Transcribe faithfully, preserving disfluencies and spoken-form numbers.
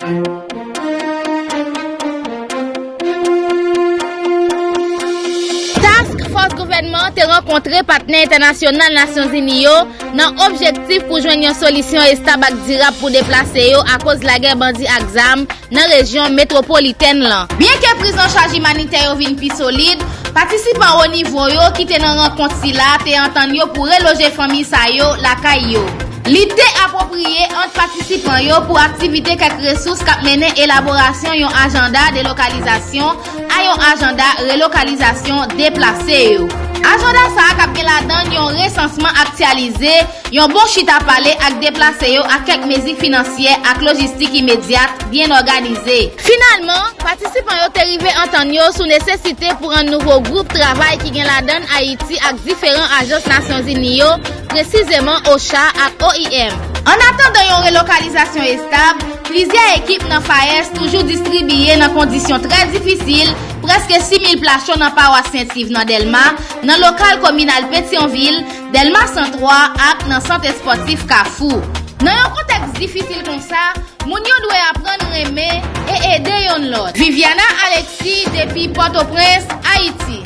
Task Force gouvènman an te rankontre patnè entènasyonal Nasyonzini yo nan objektif pou jwenn yon solisyon estab ak dirab pou deplase yo akoz lagè bandi ak zam nan rejyon metwopolitèn lan. Byenke priz an chaj imanitè yo vin pi solid, patisipan wo nivo yo ki te nan rankont sila te antann yo pou reloje fanmi sa yo lakay yo. Lite apwopriye ant patisipan yo pou aktivite kèk resous k ap mennen elaborasyon yon ajanda delokalizasyon a yon ajanda relokalizasyon deplase yo. Ajanda sa a k ap gen ladan l yon resansman aktyalize, yon bon chita pale ak deplase yo ak kèk mezi finansyè ak lojistik imedyat byen òganize. Finalman, patisipan yo te rive antann yo sou nesesite pou rann nouvo gwoup travay ki gen ladan l Ayiti ak diferan ajans Nasyonzini yo, presizeman OCHA ak O I M. Annatandan yon relokalizasyon estab, plizyè ekip nan FAES toujou distribiye nan kondisyon trè difisil prèske sis mil plas cho nan pawas Sent Iv nan Dèlma, nan lokal kominal Petyonvil, Dèlma san twa ak nan sant espòtif Kafou. Nan yon kontèks difisil konsa, moun yo dwe aprann renmen e ede yonn lòt. Viviana Alexis depi Pòtoprens, Ayiti.